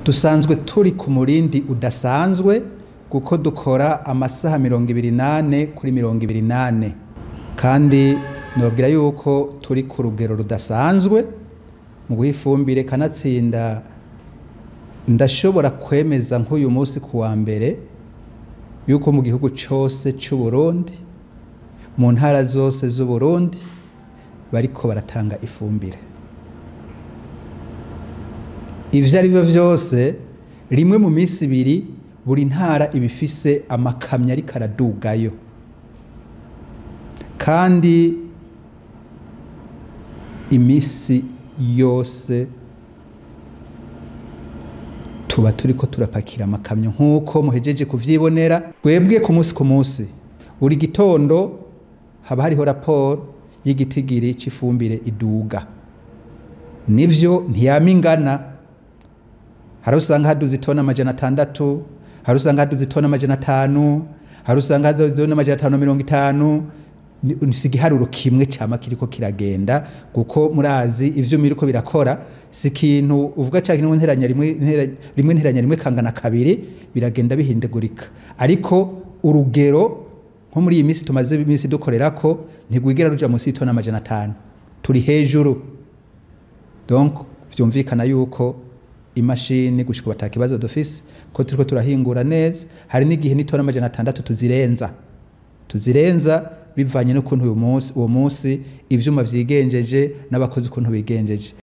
Dusanzwe turi ku murindi udasanzwe kuko dukora amasaha 24 kuri 24, kandi nobwira yuko turi ku rugero rudasanzwe mu guha ifumbire. Kanatsinda ndashobora kwemeza nk'uyu munsi ku wa mbere yuko mu gihugu cyose cy'u Burundi, mu ntara zose z'u Burundi, bariko baratanga ifumbire. Ivyo ari byo vyose, rimwe mu minsi ibiri buri ntara ibifise amakamyo ariko aradugayo, kandi imisi yose tuba turiko turapakira amakamyo nk'uko muhejeje kuvyibonera. Twebwe ku munsi ku munsi, buri gitondo haba hariho raporo y'igitigiri c'ifumbire iduga. Nivyo ntiyama ingana, hari usanga haduze itoni 600, hari usanga haduze itoni 500, hari usanga haduze itoni 550. Si igiharuro kimwe cama kiriko kiragenda, kuko murazi ivyuma biriko birakora si ikintu uvuga ca kintu nteranya rimwe rimwe nteranya rimwe kangana kabiri, biragenda bihindagurika. Ariko urugero nko muri iyi minsi tumaze iminsi dukorerako ntigwigera ruja munsi y'itoni 500, turi hejuru. Donc vyumvikana yuko imashini gushika ubu ata kibazo dufise, ko turiko turahingura neza. Hari n'igihe n'itoni 600 tuzirenza bivanye n'ukuntu uwo munsi ivyuma vyigenjeje n'abakozi ukuntu bigenjeje.